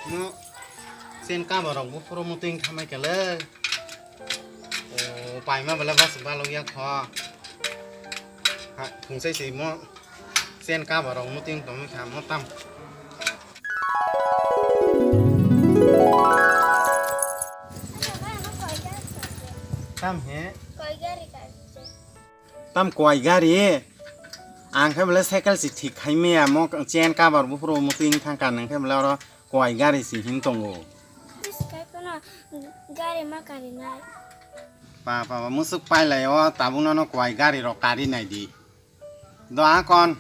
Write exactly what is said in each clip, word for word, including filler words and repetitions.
Mo chen kaba rok buphuru muting thamai kele. O paima bele bas balok ya kho. Ha, phungsai se mo chen kaba rok muting tongwi kha mo tam. Tam he? Tam koi gari? Ang khe bole cycle si thik khai maya mo chen kaba rok buphuru muting thang ka nang khe bole oro koi gari si hin tongo. Bwswk kai phano gari ma karinai. Pa, pa, pa, musuk pailai o, tabuk nono koi gari rok kari nai di. Do akon.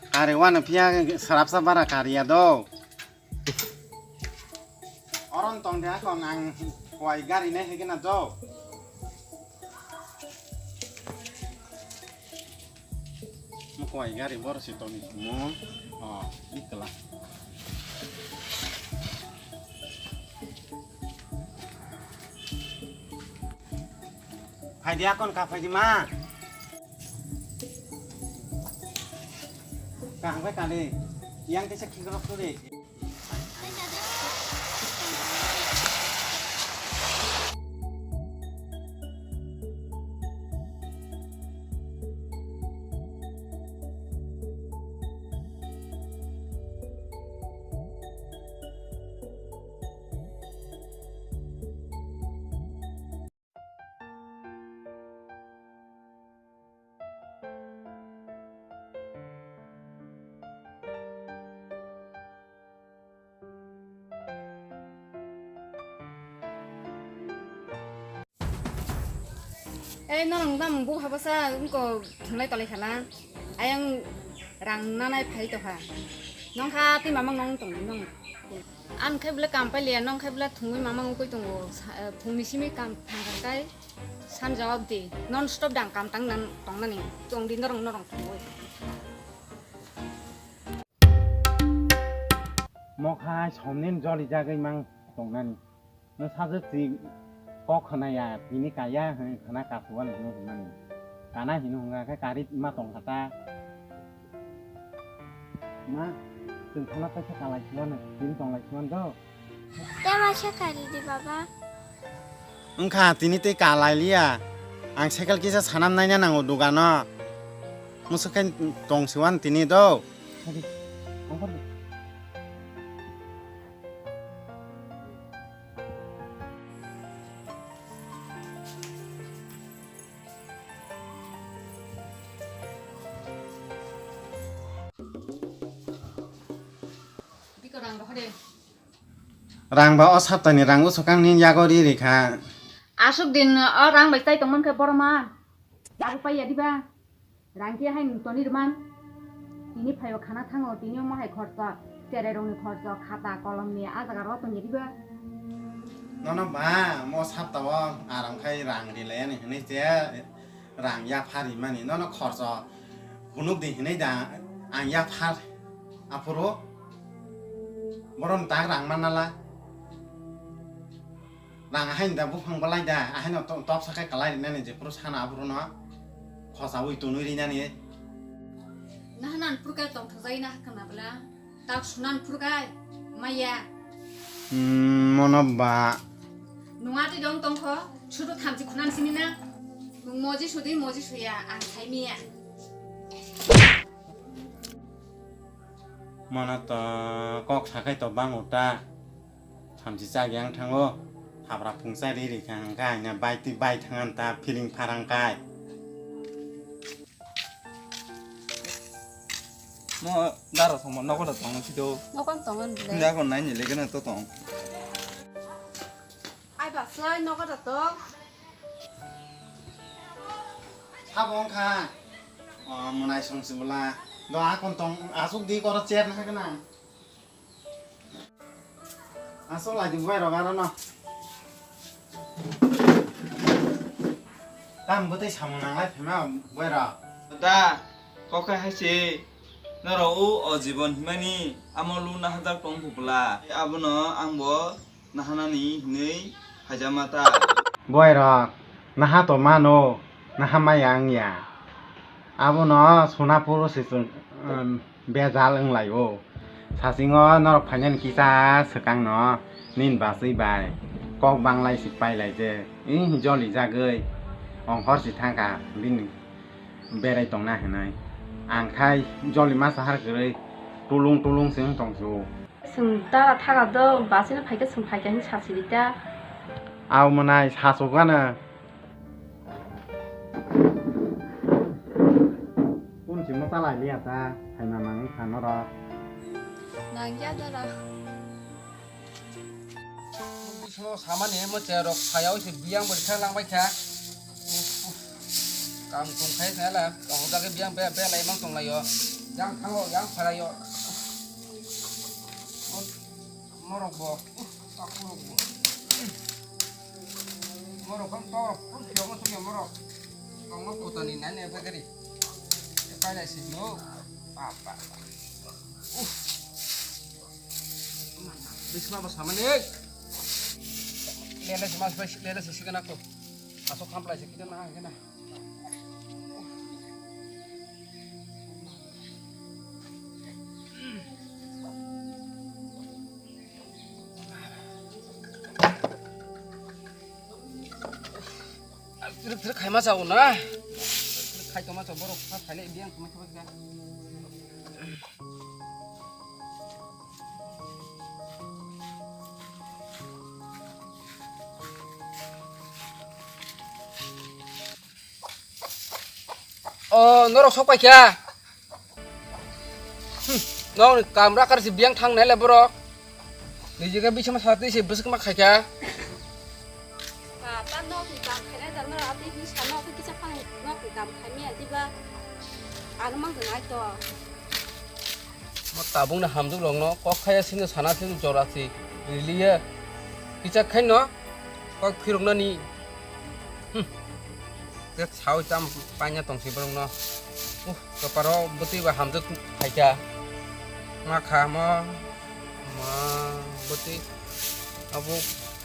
Kari wano phiya srapsa bara kariya do. Oron tong de akon ang koi gari nai hege na do. Mo koi gari bor si toni mo. Oh, ikla. Phaidi akon ka phaidi ma. Kang bai kali. Yang kisa khikrok tu de. Ei, norok tamo buk habasa wngko thwnglai tolai khala. Ayang rang nanai phai tokha. Nongkha twi mamang nong tong nong. Ang khe bwle kam pailiya, nong khe bwle thwngwi mamang wngwi tongo. Sa-, eh, phungni simi kam thangkha kai sanja obdi non stop dang kam tang nan tong nani. Tong di norong norong thwngwi. Mokha somnin joli jagwi mang tong nani. Nwng sajwk twi kok khna ya, tini kaya hwnwi khna kasubani hwnwi hwnmani. Kana hino hwnga khe kari ma tong kha ta. Ma, chwng thana paisa kalai siwano, tini tong lai siwan do. Tei ma se kari di baba. Wngkha tini tei kalai liya. Ang cycle kisa sanam naina nango dugano. Musuk khe tong siwan tini do. Hadi, ongkor di. Biko rang rohor de. Rang ba o saptani rang usukang ni yago ri ri kha. Aswk din o rang bai chai tongman khe boroma. Abo paiya diba? Rang khe hai nung toni rwmang. Tini phaio khana thango, tini omo hai khorcho, cherai rokni khorcho, khata, kolomni a jaga ro tongya diba? Nono ba, mo sapta o aram khai rang rilai ani hinui che rang yaphar rimani. Nono khorcho hunuk di hinui da ang yaphar aphuru boron tak rang manala. Rang ahaini da buphang belai da, ahaino to-, topsa khe kalai rinani jephuru sana aphuru no khosaui tonwi rinani. Nahanan phuru khe tongthokjai na hakha na bwla? Tak sunan phuru khe maya. Hmm, mono ba. Nunga twi dong tongkho, sudu thamchi khunan sini na. Nung moji sudi, moji suya, ang sai miya. Mono to kok sakai to bango ta. Samsi chak yang thango. Habra phung chari ri kha hwnkha aina bai twi bai thang an ta feeling pharang kai. Mo daro thangma nogo da tong si do. Nogo tong an bwle. Nda ko nai ni lege na to tong. Ai ba sai nogo da tong. Sabo wngkha. O, mwnai song si bwla. Do akon tong asuk di koro chair na hakna. Aswk lai di buai rok aro no. Tam bwtwi samung nang lai phaima buai rok. Da, kok hai hai se. Norok o, o jibon himani amo lu na hajak tong phu bwla. Abono ang bo nahanani hinui haijama ta. Buai rok, naha to mano, naha maya wngya. Abono suna puro se chwng, um, bejal wnglaio. Sasingo norok phainani kisa swkangno nini bachwi bai kok banglai si pailai je, ih, joli jagwi ong hor si thangkha bini berai tongna hinwi. Ang khai joli masa har kwrwi tulung tulung se wng tong su. Chwng dara thaga do bachwino phaikhe chwng phaikha hinwi sasi rita. Au mwnai sasugano. Kun si mwta lai liya ta, phaima mang wngkha norok. Nangya dara. Bismo samani mwchai rok phayao se biyang bai kha langbai kha. Kam kum khai kha la, tong jagwi biyang be, be lai mang tong laio. Yang thango, yang pharaio. Morok bo, uh, takurok bo. Morok kang torok, pun piyok no sumya morok. Kang no kota ni nani apa gari. Apa lai si no. Apa. Uh. Bisma ba samani. Lele si mas bai, lele si sikana ko. Asok khamplai si kita na, kita na. Trik trik khai ma chao na. Trik trik khai tong ma chao borok kha khai le biang khamai khamai kha. O, norok sok pai kha. Hmm, nokni kamra kar si biyang thang nai le borok. Niji khe bisama sa twi se bwswk ma khai kha. Ba, ta nokni kam khainai da norok, ati hinwi sa nok kisa phang nokni kam khai maya diba? Ano mang nai to. Mo tabukni hamjwk rokno kok khaya sino sana sino jora si riliya. Kichak khaino kok phiroknani. Hmm. Tek sao cham paina tongsi borokno. Uh, kaparo bwtwi ba hamjwk phaikha. Ma kha mo, ma bwtwi abo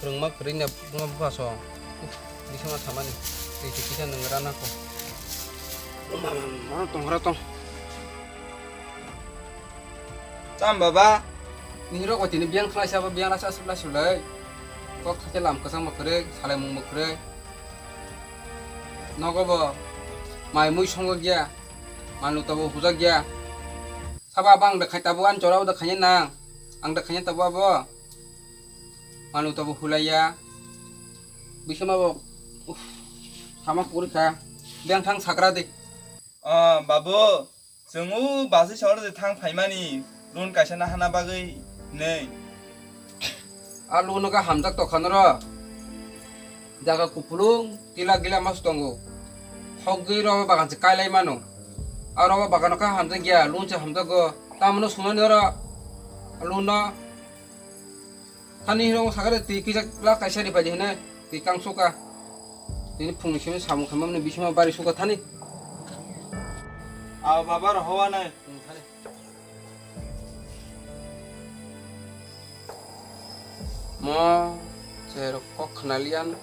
kwrwngma kwrwini buma bupha song. Uh, bisingma samani. Tei tei kisa nung rana ko. Ma, ma, ma, tong ra tong. Tam baba, nini rok tini biyang khlai sabo biyang rasa aswk lai sulai. Kok thakhe lam kwchang ma kwrwi, salai mung ma kwrwi. Nogo bo mai mui songo gya, manu tabo hujak gya. Sabo abo ang da khai tabo an chora da khanya nang. Ang da khanya tabo abo. Manu tabo hulaiya. Bisama bo, uff, sama puri kha. Biyang thang sakra de. Ah, babu, chwng o basi sor je thang phaimani, loan kaisa na hana bagwi nei. A loan no kha hamjak tokha noro. Jaga kupulung tila gila mas tongo. Hogwi roba bagan se kailai mano. A roba bagan no kha hamjak ya, loan se hamjago. Tamno sunani oro loan no. Thani hino sakare twi kisa glass kaisa ri paidi hene twi kang suka. Tini phung simi samung khamamni bisima bari suka thani. Aw baba rohowa nai. Mo cherok kok khnalian.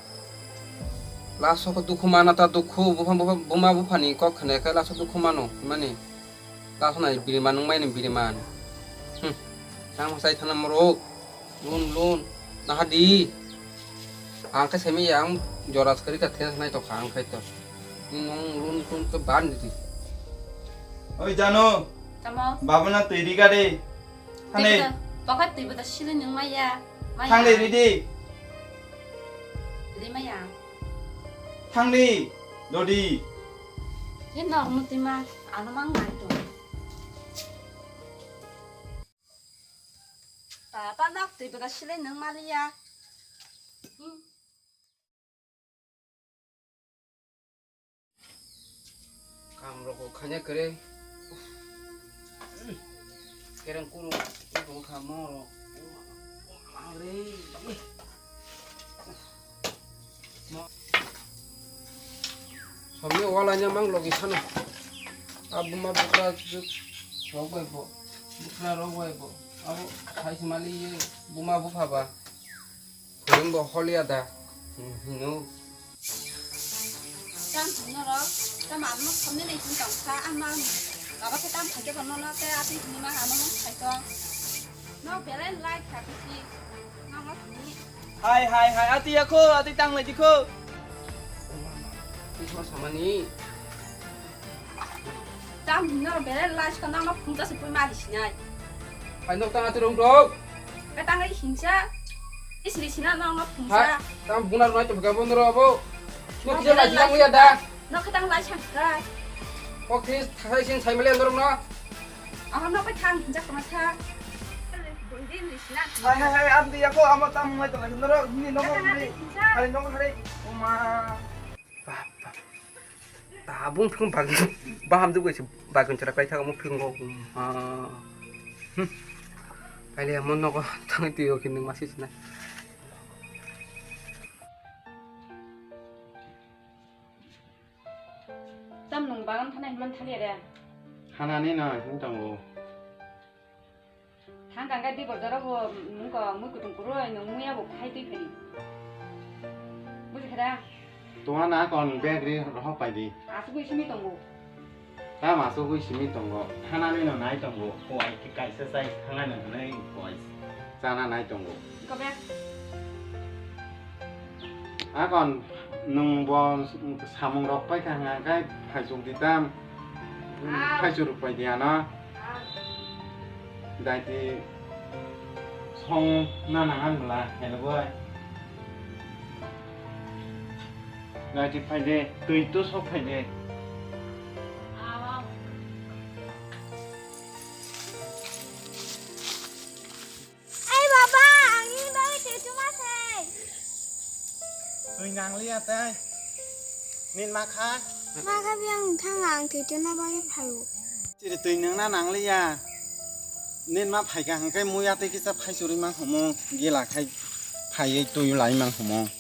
Laso ko dukhu mana ta dukhu buma buma buma buphani kok khne kai laso dukhu mano mani. Laso nai biriman wngmani biriman. Hmm. Tang masai thana moro. Lun lun. Nahadi. Ang khe semi yang jora kwrwi ka thena nai to khang khai to. Nung lun lun to ban di. Oi jano. Tamo. Babana twi ri gade. Thani. Pocket twi bata sili nung maya. Thang de ridi. Ri maya. Thang di. Dodi. Ye nok mutima ano mang nai to. Papa nok twi bata sili nung maliya. Hmm. Kam rok khaina kwrwi. Kereng kuru kuru kha mo rok. Mare. Somni wala nya mang logi sana. Abuma bukra juk rok bai bo. Bukra rok bai bo. Abo sai mali buma bupha ba. Phwrwng bo holiya da? Hmm, hino. Tam hino rok, tam ano somni nai hino tong kha, ama baba khe tam khaikhe bono no te atwi hini ma ano mo khai tong. No belai lai kha bisi. Nang no thani. Hai, hai, hai, ati ya kho, ati tang lai di kho. Twi thok samani. Tam no belai lai kha, nang no phungsa se pui mari sinai. Hai nok tang ati rong dok. Ka tang ai hinsa. Isri sina nang no phungsa. Hai, tam bunar nai to ga bondro abo. No kisa lai jang ya da. No kha tang lai sang kha. Kok this thai sin sai male norok no. Aham no pai thang hinjak tongma tha. Hai, hai, hai, am dia ko amo tam mai to noro ni no mo ni. Hari no hari. Oma. Bap, bap. Tabung phung bag baham du gosi bagun chara kai thago mo phung go. Ah. Hmm. Kaile amo nogo thang ti o kin ma sisna. Tam nung bagan thana himan thaliya de. Hanani no hin tongo. Thang kang ga di bor jora bo nung ko mui kutung kuroi nung muya bo khai tui phani. Buji khada. Tuana kon bag ri rohok pai di. Asugui simi tongo. Tam asugui simi tongo. Hanani no nai tongo. Ko ai ki kaisa sai thangani no nai ko ai. Chana nai tongo. Ko bag. Akon nwng bo samung rok pai kha hwnka khe phaisuk di tam. Ah. Phaisuk rok pai di ano. Ah. Daiti song na nangan bwla helboi. Daiti phai de, twi to sok phai de. Ah. Ai baba, ang ini bagwi twi chuma se. Twi nangliya tei. Nin ma kha? Ma kha biyang thang ang twi chuna bagwi phaio. Chiri twi nangna nangliya. Nin ma phaika hangkai muya tei kisa phai churi mang humo gila khai phaiwi twi lai mang humo.